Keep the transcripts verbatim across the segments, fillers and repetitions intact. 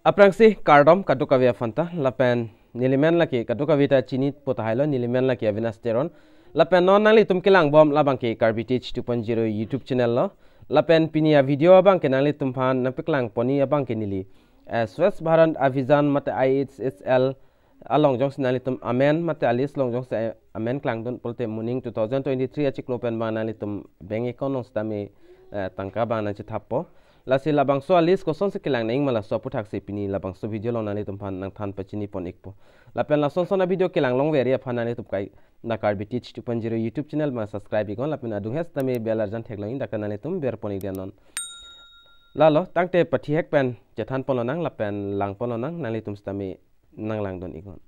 Aphrangsi kardom kadokave aphanta, lapen neli men lake kadokave ta chinipo tahailo, neli men lake Avinash Teron. Lapen non nanglitum kelangbom labangke Karbi Teach two point zero YouTube channel lo. Lapen pini avideo abangke nanglitum aphan nangpaklang ponji abangke neli, eh, Swachh Bharat Abhiyan mate I H S L along jongsi nanglitum amen mate a-list along jongsi amen klangdun pulote moning two thousand twenty-three achiklo pen abang nanglitum bank account along sitame, eh, tangka abang nangchethappo. Lasi labangso a-list kosonsi kelang nangji ma laso aputhaksi pini labangso video along nanglitum aphan nangthan pachini pon ikpo. Lapen lason son avideo kelang longveri aphan nanglitum kaike Karbi Teach two point zero YouTube channel abang subscribe iknon, lapen adung hes tame bell arjan theklong ik, dak nanglitum ber pon ikdet non. Lalo tangte pathihek pen chethan pon lonang lapen lang pon lonang, nanglitum sitame nanglangdun iknon.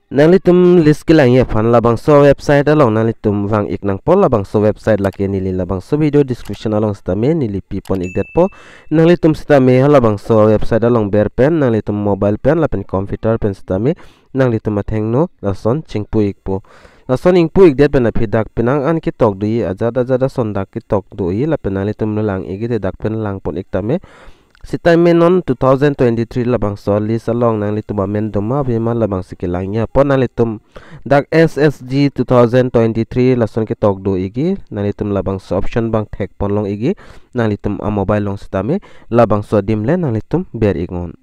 Nanglitum list kelangji aphan labangso website along nanglitum vang ik nangpo. Labangso website lake neli labangso video description along sitame neli pi pon ikdetpo. Nanglitum sitame halabangso website along ber pen nanglitum mobile pen lapen computer pen sitame nanglitum athengno lason chingpu ikpo. Lason ingpu ikdet pen aphi dak penang an ketok doji, ajat ajat ason dak ketok doji, lapen nanglitum lang ikji te dak pen lang pon ik tame. Sitame non two thousand twenty-three labangso a-list along nanglitum amen doma ave ma labangsi kelangji apot nanglitum dak S S G two thousand twenty-three lason ketok do ikji, nanglitum labangso option abang thek pon long ikji, nanglitum a-mobile along sitame labangso adim le nanglitum ber iknon.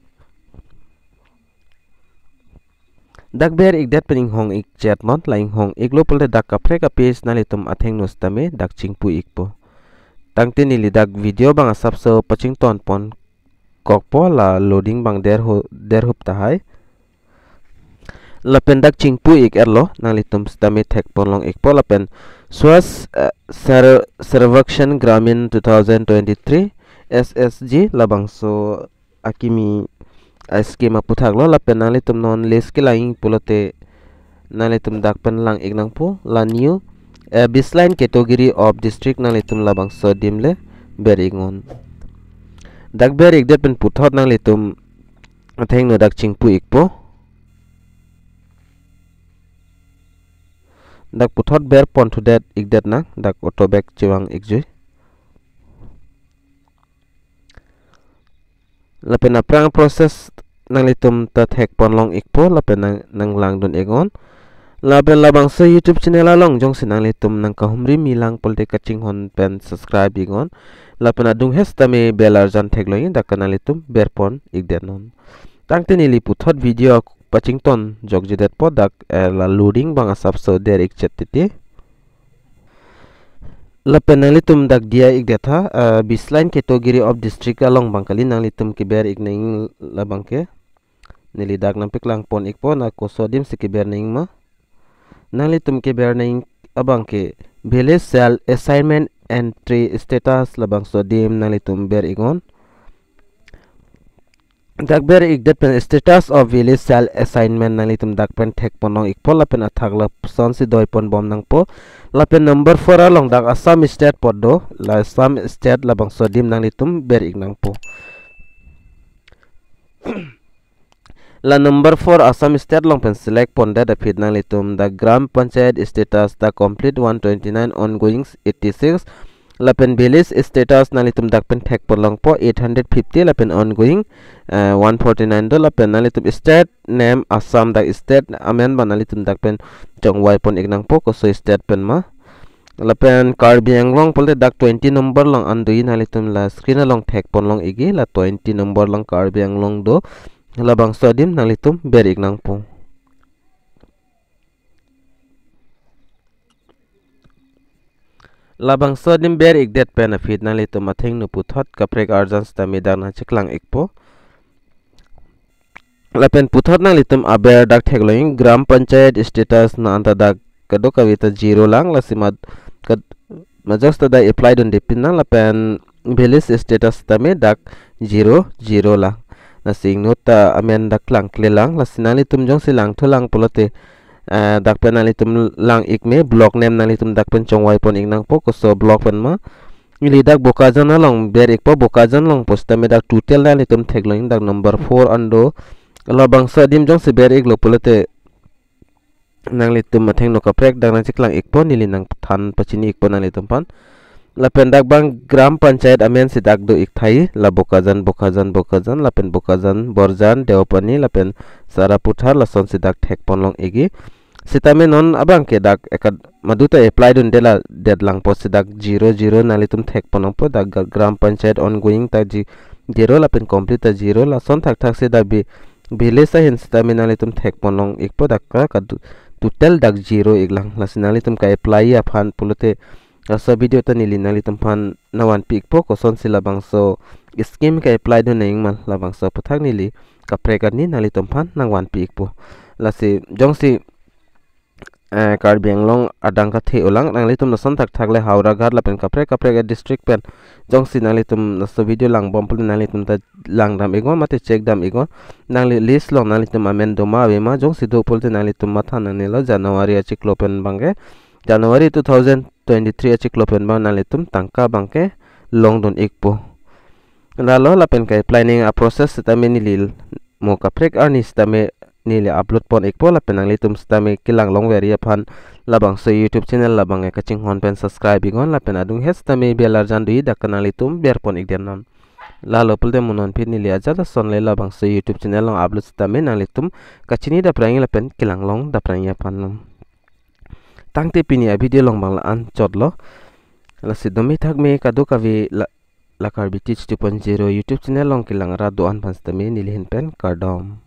Dak ber ikdet pen inghong ik chet non, la inghong iklo pulote dak kaprek a-page nanglitum athengno sitame dak chingpu ikpo. Tangte neli dak video abang asapso pachington pon kokpo, la loading abang der ho-, der hup tahai. Lapen dak chingpu ik-etlo, nanglitum sitame thek pon long ikpo, lapen Swachh, eh, Ser-, Sarvekshan Gramin two thousand twenty-three S S G labangso akimi a-scheme aputhak lo, lapen nanglitum non list kelangji pulote nanglitum dak pen lang ik nangpo, la new, eh, baseline category of district nanglitum labangso adim le ber iknon. Dak ber ikdet pen puthot nanglitum athengno dak chingpu ikpo. Dak puthot ber pon thudet ikdet nang, dak auto back chevang ikjui. Lapen aphrang process nanglitum ta thek pon long ikpo, lapen nang, nanglangdun iknon. Lapen labangso YouTube channel along jongsi nanglitum nangkahumri milang pulote kachinghon pen subscribe iknon. Lapen adung hes tame bell arjan theklong ik, dak nanglitum ber pon ikdet non. Tangte neli puthot video pachington jokjedetpo, dak, eh, la loading abang asapso der ik chet titi. Lapen nanglitum dak diya ikdet ha, eh, baseline category of district along abang kali nanglitum keber ik nangji labangke. Neli dak nangpaklang pon ikpo, na koso adim si keber nangji ma. Nanglitum keber nangji abangke village self assignment entry status labangso adim nanglitum ber iknon. Dak ber ikdet pen status of village self assignment nanglitum dak pen thek pon long ikpo, lapen athak lasonsi doi pon bom nangpo. Lapen number four along dak Assam State pu do, la Assam State labangso adim nanglitum ber ik nangpo. La number four Assam State along pen select pondet aphi nanglitum dak Gram Panchayat status dak complete one twenty-nine, ongoing eighty-six. Lapen village status nanglitum dak pen thek pon longpo, eight hundred fifty, lapen ongoing, eh, one forty-nine do, lapen nanglitum state name Assam, dak state amen abang nanglitum dak pen chongvai pon ik nangpo koso state pen ma. Lapen Karbi Anglong pulote dak twenty number along an doji, nanglitum la screen along thek pon long ikji, la twenty number along Karbi Anglong do, labangso adim nanglitum ber ik nangpo. Labangso adim ber ikdet pen aphi nanglitum athengno puthot kaprek arjan sitame dak nangcheklang ikpo. Lapen puthot nanglitum aber dak theklong ik, Gram Panchayat status na anta dak kadokave ta zero lang, lasi mat kad-, majok ta dak apply dunde pin nang, lapen village status tame dak zero zero lang. Lasi ingnot ta amen dak klangkle lang, lasi nanglitum jongsi langthu lang pulote, eh, dak pen nanglitum lang ik me, block name nanglitum dak pen chongvai pon ik nangpo, koso block pen ma. Neli dak Bokajan along ber ikpo, Bokajan along pu sitame dak total nanglitum theklong ik, dak number four an do. Labangso adim jongsi ber iklo pulote nanglitum athengno kaprek dak nangcheklang ikpo, neli nangthan pachini ikpo nanglitum aphan. Lapen dak bang Gram Panchayat amen si dak do ik thai, la Bokajan, Bokajan, Bokajan, lapen Bokajan, Borjan, Deopani, lapen Sarapathar, lason si dak thekponlong ikji. Sitame non abang ke dak ekad maduta apply dunde la det langpo, si dak zero zero nanglitum thekponlongpo, dak ga-, Gram Panchayat ongoing ta ji-, zero lapen complete ta zero, lason thakthak si dak bi village ahin sitame nanglitum thekponlong ikpo, dak ka, ka du-, total dak zero iklang. Lasi nanglitum ka-apply aphan pulote laso video ta neli nanglitum aphan nangvanpi ikpo, kosonsi labangso scheme ka-apply dun nangma labangso aphuthak neli kaprek arni nanglitum aphan nangvanpi ikpo. Lasi jongsi, eh, Karbi Anglong adang kathe-olang, nanglitum lason thakthak le Howraghat lapen kaprek kaprek a-district pen jongsi nanglitum laso video langbom pulote nanglitum ta langdam iknon mate check dam iknon. Nangli list along nanglitum amen doma avema, jongsi do pulote nanglitum matha nangnelo, January achiklo pen abang ke, January two thousand twenty-three achiklo pen abang nanglitum tangka abang ke longdun ikpo. Lalo lapen ka-apply nangji a-process sitame neli mo kaprek arni sitame neli upload pon ikpo, lapen nanglitum sitame kelang longver aphan labangso YouTube channel labang ke kachinghon pen subscribe iknon, lapen adung het sitame bell arjan do-i, dak ke nanglitum berpon ikdetnon. Lalo pulote mo non aphi neli ajat ason le labangso YouTube channel along upload sitame nanglitum kachini daprang lapen kelang long daprang aphan lo. Tangte pini a-video along abang la-an chotlo. Lasi dome thakme kadokave la, la Karbi Teach two point zero YouTube channel along kelang rat do-an aphan sitame neli ahin pen kardom.